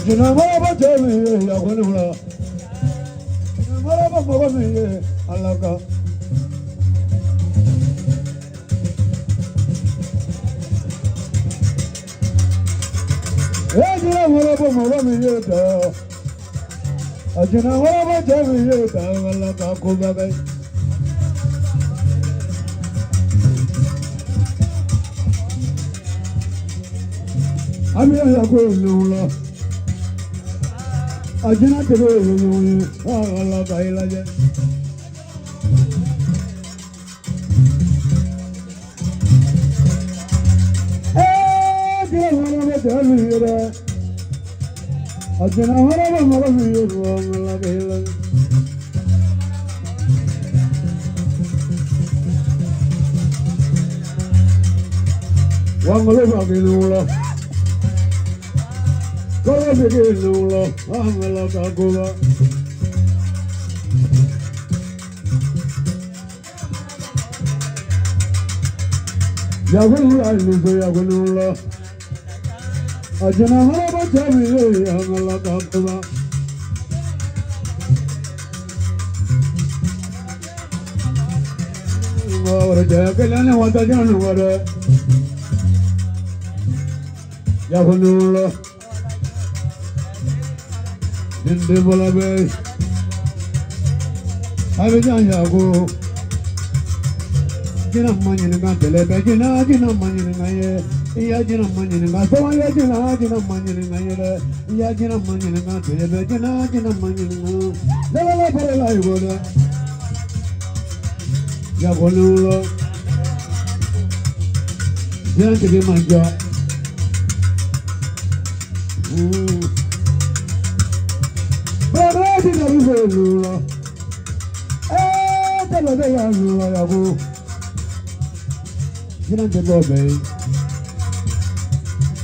A jina maraba cɛ min ye yakuni wula. Maraba mɔgɔ min ye Ala ka. E jina maraba mɔgɔ min ye ta. A jina maraba cɛ min ye ta Ala ka ko bɛɛ bɛ. Ami ya ko wula. A jina tɛgɛ ye ɲɔgɔn ye Ala ka i lajɛ. Ee jina maraba cɛ min ye dɛ. A jina maraba mɔgɔ min ye Ala ka i lajɛ. Wangalo ba ke wula. Kolo be ke wula. Ala ka ko ba. Yakuni wula ni so yakuni wula. A jina maraba cɛ min ye Ala ka ko ba. Wara jɛ kelen ni wata janu wara. Yakuni wula. Dinde bola bɛ. Abidjan yago. Jina ma ɲininka bɛlɛ jina jina ma ɲininka ye. Iya jina ma ɲininka sɔn ya jina jina ma ɲininka ye dɛ. Iya jina ma ɲininka bɛlɛ jina jina ma ɲininka. Lala bɔra la i ko dɛ. Yakuni wula. Jina tigi man ca. Baba ti na bi fɛ wula. Ee tɛlɛ bɛ yan wula yago. Jina tɛ bɔ bɛɛ ye.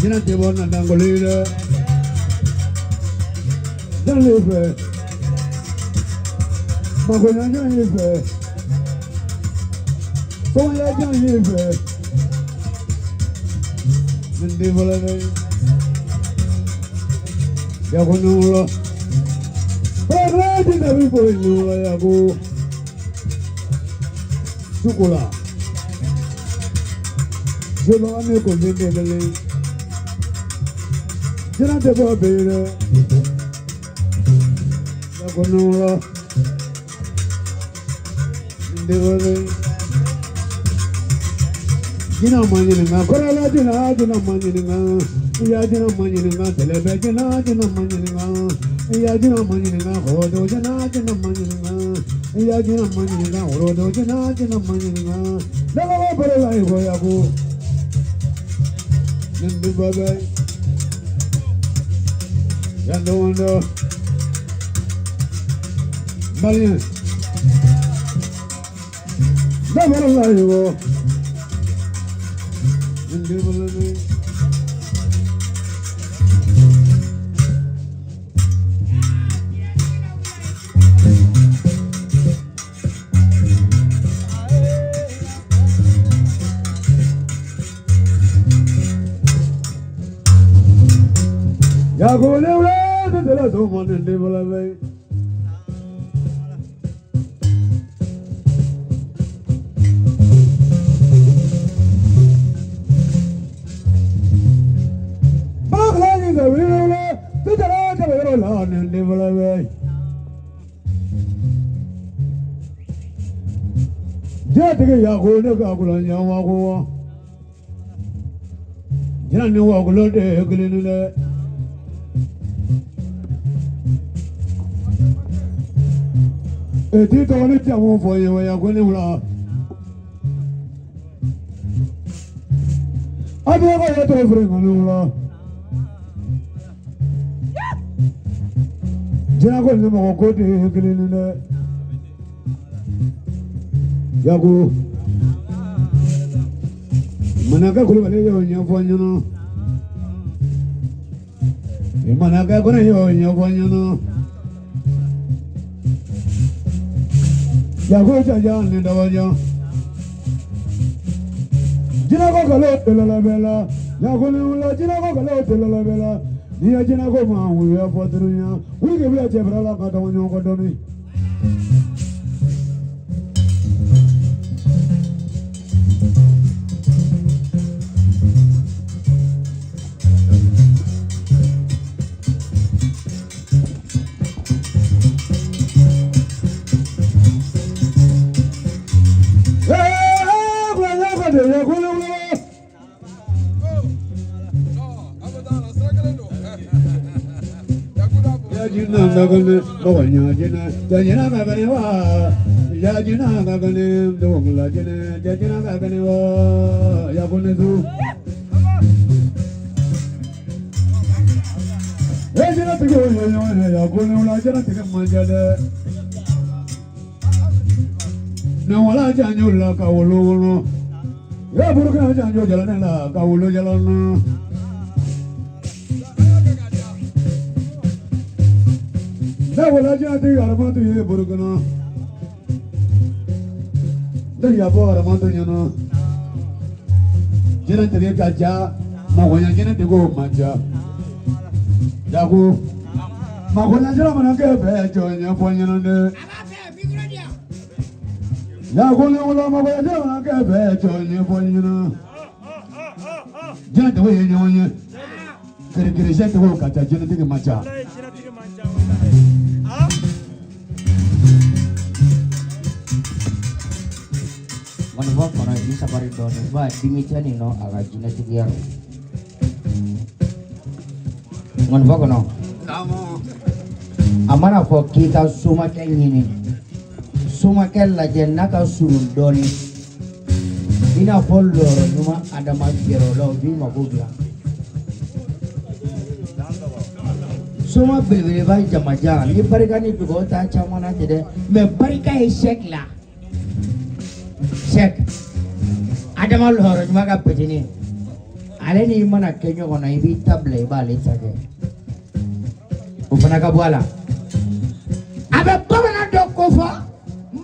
Jina tɛ bɔ nadangolo ye dɛ. Jɔn le fɛ. Makoɲa jɔn ye fɛ. Sɔmɔya jɔn ye fɛ. Nin den fɔlɔ bɛ. Yakuni wula. Baba ti na bi fɛ wula yago. Sukola. Jɔlɔ ne ko ne kelen. Jina tɛ bɔ bɛɛ ye dɛ. Yakuni wula. Nin den fɔlɔ bɛ. Jina ma ɲininka kɔrɔla jina jina ma ɲininka. Iya jina ma ɲininka tɛlɛbɛ jina jina ma ɲininka. Iya jina ma ɲininka horodo jina jina ma ɲininka. Iya jina ma ɲininka horodo jina jina ma ɲininka. Lalawa bɔrɔ la i ko yago. Nin den bɔ bɛ. Yando wando. Malien. Dabara la i ko. Nin den fɔlɔ bɛ. Yago ne wula de la so mo nin den fɔlɔ bɛ. Bakala ni da wula de la de la la nin den fɔlɔ bɛ. Jatigi yago ne ka kula ɲa wa ko wa. Jina ni wa kulo de kelen ni dɛ. Eti tɔgɔ ni jamu fɔ n ye wa yago ne wula. A bɛ ka yɛ tɔgɔ feere ŋani wula. Jina ko ni mɔgɔ ko de kelen ni dɛ. Yago. Manaka kulubali y'o ɲɛfɔ n ɲɛna. Manaka kɔnɔ y'o ɲɛfɔ n ɲɛna. Yago jaja ni dabajan. Jinako kalo telala bɛla. Yago ni wula jinako kalo telala bɛla. N'i ye jinɛ ko ma wuya fɔ durunya wuli k'i bila cɛbara la ka dɔgɔ ɲɔgɔn kɔ dɔɔni. Wala janjo la ka wolo wolo ya burukina janjo jalane la ka wolo jalana ne wala jati aramatu ye burukina ne yabɔ aramatu ɲɛna jinɛ tigɛ ka ja magoɲa jinɛ tigiw man ca jago magoɲa jinɛ mana kɛ bɛɛ jɔ ɲɛfɔ ɲɛna dɛ jago ne wala magoɲa jinɛ mana kɛ bɛɛ jɔ ɲɛfɔ ɲɛna jinɛ tigiw ye ɲɔgɔn ye kirikirisiɲɛ tigiw ka ca jinɛtigi man ca. Ŋɔnifɔ kɔnɔ i sabari dɔɔnin ba dimi tɛ nin nɔ a ka jinɛtigiya rɔ ŋɔnifɔ kɔnɔ a mana fɔ k'i ka somakɛ ɲini somakɛ lajɛ n'a ka surun dɔɔnin i n'a fɔ lɔrɔ ɲuman adama gɛrɛ o la o b'i mako dilan soma belebeleba jamajan ni barika ni dugawu t'a caman na ten dɛ mɛ barika ye sɛki la sɛki adama lɔrɔ ɲuman ka petini ale n'i mana kɛ ɲɔgɔn na i b'i ta bila i b'ale ta kɛ o fana ka bɔ a la a bɛ bamanan dɔ ko fɔ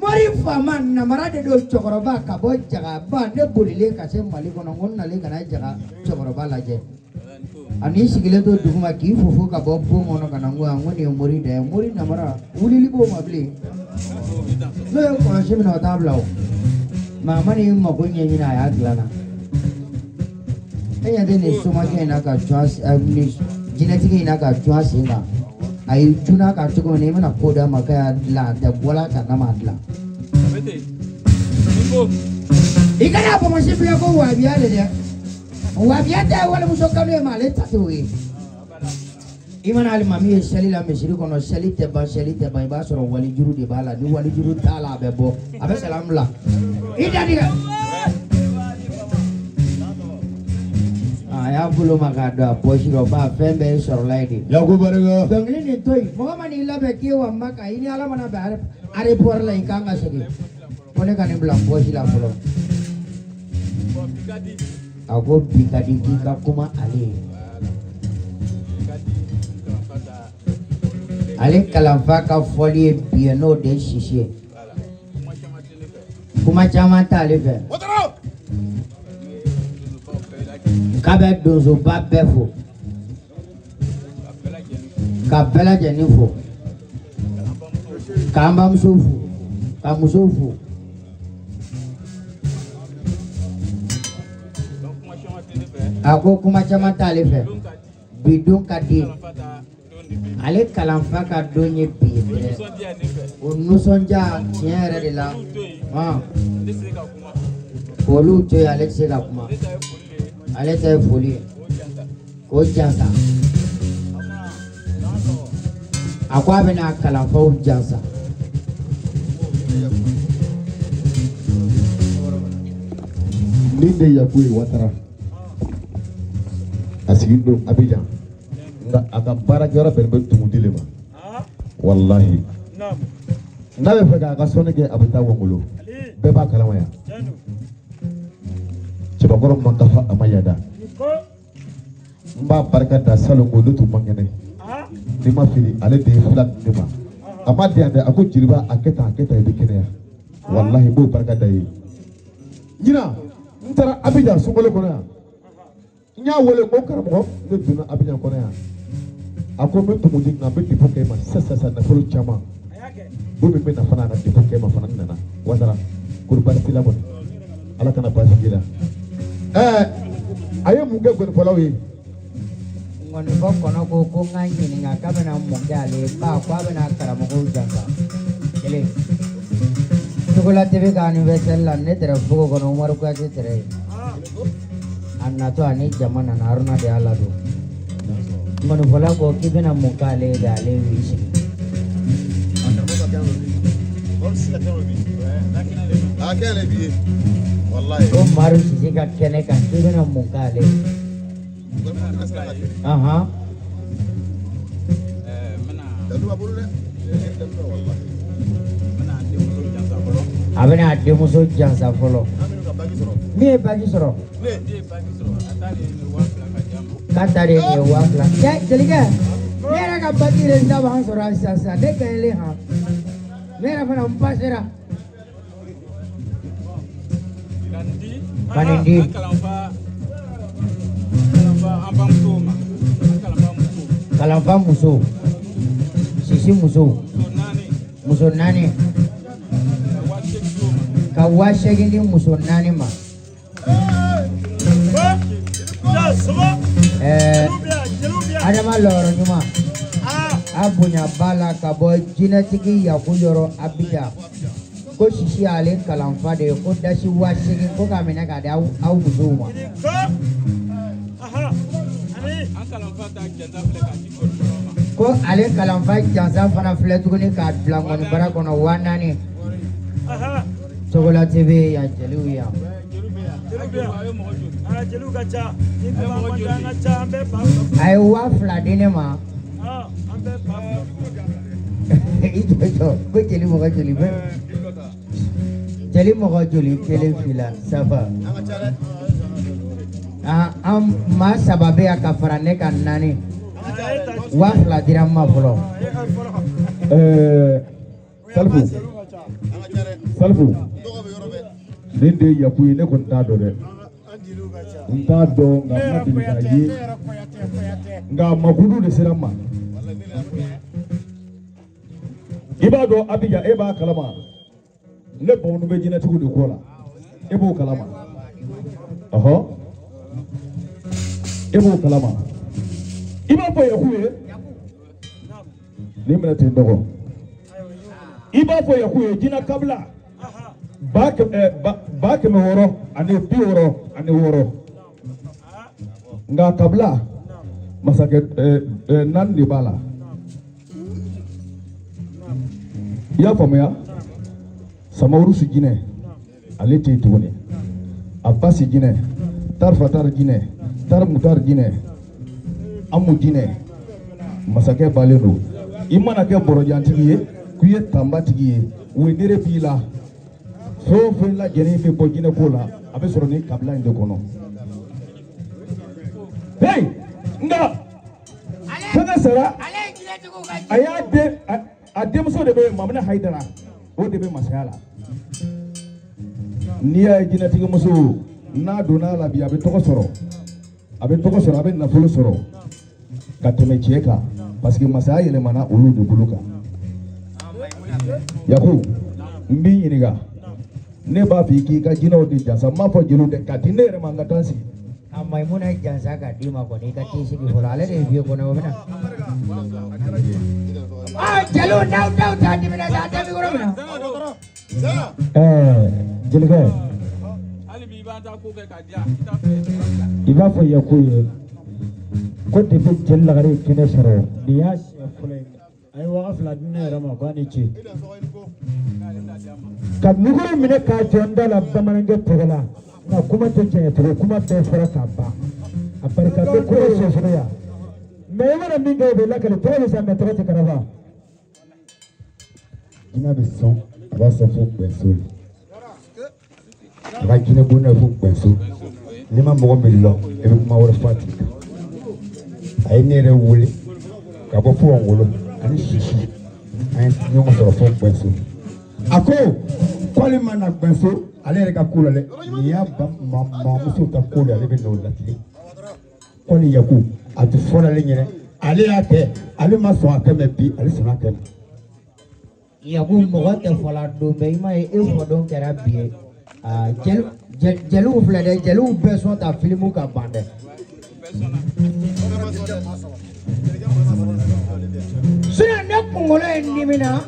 mori faama namara de don cɛkɔrɔba ka bɔ jagaba ne bolilen ka se mali kɔnɔ n ko n nalen ka na jaga cɛkɔrɔba lajɛ ani sigilen to duguma k'i fofo ka bɔ bon kɔnɔ ka na n ko n ko nin ye mori da ye mori namara wulili b'o ma bilen n'o ye kɔlɔsi minɛ o t'a bila o mɛ a ma n'i mako ɲɛɲini a y'a dilan na e ɲɛ tɛ nin somakɛ in na ka cun nin jinɛtigi in na ka cun a sen kan a y'i cun a kan cogo min na i mana ko d'a ma k'a y'a dilan a tɛ bɔla ka n'a m'a dilan i kana bɔnbɔsi filɛ ko wabiya de dɛ wabiya tɛ walimuso kanu ye ma ale ta t'o ye i mana alimami ye seli la misiri kɔnɔ seli tɛ ban seli tɛ ban i b'a sɔrɔ walijuru de b'a la ni walijuru t'a la a bɛ bɔ a bɛ salamu bila i da tigɛ a y'a bolo ma k'a don a pɔsi rɔ ba fɛn bɛɛ ye sɔrɔla ye de Yaku barika. Dɔnkili nin to yen mɔgɔ ma n'i labɛn k'i wa Maka i ni ala mana bɛn aéroport la i kan ka segin ko ne ka nin bila n pɔsi la fɔlɔ a ko bi ka di k'i ka kuma ale ye ale kalanfa ka fɔli ye bi ye n'o de ye sisi ye kuma caman t'ale fɛ k'a bɛ donsoba bɛɛ fo ka bɛɛ lajɛlen fo k'an bamuso fo ka musow fo a ko kuma caman t'ale fɛ bi don ka di ale kalanfa ka don ye bi ye dɛ o nisɔndiya tiɲɛ yɛrɛ de la k'olu to yen ale tɛ se ka kuma ale ta ye foli ye k'o jansa a ko a bɛna a kalanfaw jansa Nin de Yaku ye Watara a sigilen don Abidjan nka a ka baarakɛyɔrɔ bɛnnen bɛ Tumutu de ma walahi n'a bɛ fɛ k'a ka sɔnni kɛ a bɛ taa Wangolo bɛɛ b'a kalama yan cɛbakɔrɔ man kafa a ma yada n b'a barika da salon ko ne tun man kɛnɛ n'i ma fili ale de ye fila di ne ma a ma di yan dɛ a ko jeliba a kɛ tan a kɛ tan i bɛ kɛnɛya walahi n b'o barika da ye ɲinan n taara Abidjan sunkalo kɔnɔ yan n y'a wele ko karamɔgɔ ne donna Abidjan kɔnɔ yan A ko n bɛ tumu di nka n bɛ dépôt kɛ e ma sisan sisan nafolo caman don min bɛ na fana a na dépôt kɛ e ma fana n nana Watara kori baasi t'i la kɔni Ala kana baasi k'i la ɛɛ a ye mun kɛ gɔnifɔlaw ye. Ngɔnifɔ kɔnɔ ko ko n ka ɲininka k'a bɛna mun kɛ ale ye ba ko a bɛna karamɔgɔw jansa kelen Togola TV ka anniversaire la ne tɛrɛ fogo kɔnɔ Umaru Kuyate tɛrɛ ye a natɔ ani jama nana Haruna de y'a ladon ngɔnifɔla ko k'i bɛna mun k'ale ye de ale y'i sigi. Ko Madu Sise ka kɛnɛ kan k'i bɛna mun k'ale ye. Ahan. A bɛna a denmuso jansa fɔlɔ. Min ye baki sɔrɔ. K'a ta de ye nin ye 2000. Cɛ jelikɛ ne yɛrɛ ka baki résultat b'an sɔrɔ yan sisan sisan ne gagnelen han. Ne yɛrɛ fana n pasera. Ka nin di. Kalanfa muso. Sisi muso. Muso naani. Ka 8000 di muso naani ma. Ɛɛ Adama lɔyɔrɔ ɲuman. A bonya b'a la ka bɔ jinɛtigi Yaku yɔrɔ Abijan. Ko Sisi y'ale kalanfa de ye ko dasi 8000 ko k'a minɛ k'a di aw musow ma. Ko ale kalanfa jansa fana filɛ tuguni k'a bila ngɔnibara kɔnɔ 4000. Togola TV yan jeliw yan. A ye 2000 di ne ma. I jɔ jɔ ko jeli mɔgɔ joli bɛ jeli mɔgɔ joli kelen fila saba an maa saba bɛ yan ka fara ne kan naani 2000 dira n ma fɔlɔ. Salifu Salifu nin de ye Yaku ye ne kɔni t'a dɔn dɛ n t'a dɔn nka n ma deli k'a ye nka makudu de sera n ma i b'a dɔn Abijan e b'a kalama ne bamananw bɛ jinɛtigiw de kɔ la e b'o kalama ɔhɔ e b'o kalama i b'a fɔ Yaku ye nin minɛ ten dɔgɔ i b'a fɔ Yaku ye jinɛ kabila 666 nka kabila masakɛ naani de b'a la i y'a faamuya Samawurusi jinɛ ale tɛ yen tuguni Abasi jinɛ Tarifatari jinɛ Tarimutari jinɛ Amu jinɛ masakɛ balen don i mana kɛ bɔrɔjantigi ye k'i ye tanbatigi ye wendere b'i la fɛn o fɛn lajɛlen bɛ bɔ jinɛko la a bɛ sɔrɔ nin kabila in de kɔnɔ hey nka fɛnkɛ sara a y'a den a denmuso de bɛ yen Mamina Hayidara o de bɛ masaya la n'i y'a ye jinɛtigi muso n'a donna a la bi a bɛ tɔgɔ sɔrɔ a bɛ tɔgɔ sɔrɔ a bɛ nafolo sɔrɔ ka tɛmɛ cɛ kan parce que masaya yɛlɛmana olu de bolo kan Yaku n b'i ɲininka ne b'a fɔ i k'i ka jinɛw de jansa n m'a fɔ jeliw dɛ k'a di ne yɛrɛ ma n ka taa n sigi. A Mayimuna jansa ka d'i ma kɔni i ka t'i sigi fɔlɔ ale de ye vieux kɔnɔ o bɛ na. Aa jeliw n'aw daw ta dimina sa a tɛ mikoro minɛ. Ɛɛ jelikɛ i b'a fɔ Yaku ye ko depuis jeli lagare ye kɛnɛ sɔrɔ nin y'a siɲɛ fɔlɔ ye a ye 2000 di ne yɛrɛ ma k'a ni ce ka mikoro minɛ k'a jɔ n da la bamanankɛ tɔgɔ la nka kuma tɛ tiɲɛ tugun kuma bɛɛ fɔra ka ban a barika bɛ kura sosoro yan mais i mana min kɛ o bɛ lakale tɔgɔ bɛ sa mais tɔgɔ tɛ karaba. Jinɛ bɛ sɔn a b'a sɔn fo gbɛnso le a ka jinɛ bonda fo gbɛnso n'i ma mɔgɔ min lɔn i bɛ kuma wɛrɛ fɔ a tigi kan a ye ne yɛrɛ wele ka bɔ fo Ngolo ani Sisi an ye ɲɔgɔn sɔrɔ fo gbɛnso a ko k'ale ma na gbɛnso ale yɛrɛ ka ko la dɛ nin y'a mamuso ka ko de ale bɛ n'o latilen k'ale Yaku a tɛ fɔra ale ɲɛna Ale y'a kɛ, ale ma sɔn a kɛ, mais bi ale sɔnna a kɛ. Yaku mɔgɔ tɛ fɔla don bɛɛ, i m'a ye e fɔ don kɛra bi ye. Aa, jeliw filɛ dɛ, jeliw bɛɛ sɔn ta filimu ka ban dɛ. Sinon ne kunkolo ye n dimi na,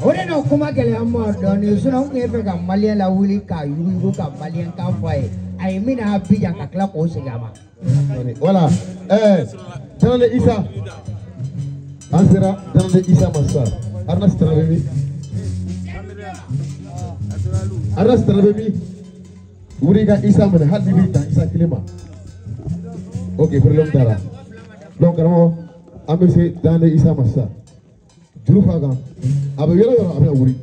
o de na kuma gɛlɛya n ma dɔɔnin. Sinon n tun ye fɛ ka maliyɛn lawuli k'a yuguyugu ka maliyɛn kan fɔ a ye, a ye min n'a bija ka tila k'o segin a ma. Voilà. Danale Isa. An sera Danale Isa ma sisan. Arnas tana bɛ min? Arnas tana bɛ min? Wuli ka Isa minɛ hali n'i b'i dan Isa kelen ma. Ok, problème t'a la. Donc karamɔgɔ, an bɛ se Danale Isa ma sisan. Juru fa kan. A bɛ yɔrɔ o yɔrɔ a bɛna wuli.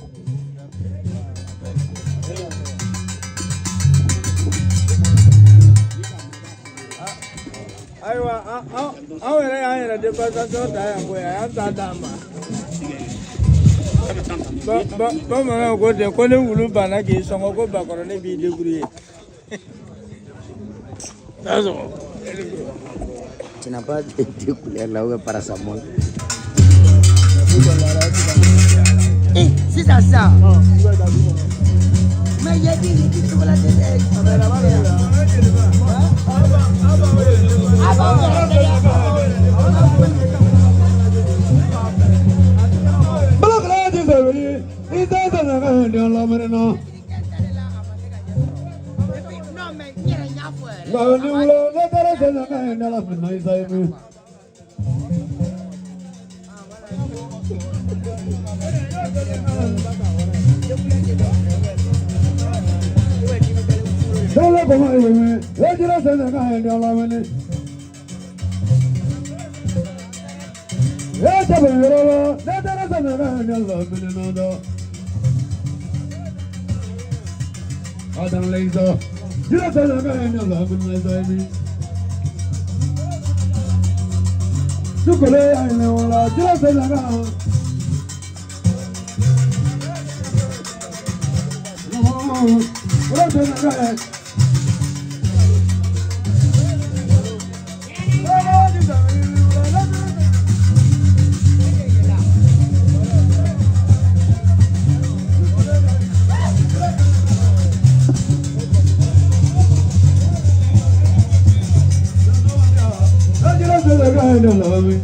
Ayiwa, anw yɛrɛ y'an yɛrɛ dépassation ta yan koyi, a y'an ta d'an ma. Bamananw ko ten ko ni wulu banna k'i sɔngɔ ko bakɔrɔnin b'i débrouiller. Tu n'as pas de couleur là où est paracétamol. Eh, sisan sisan. Mais il y a des qui sont là. Non, mais il y a rien Love me.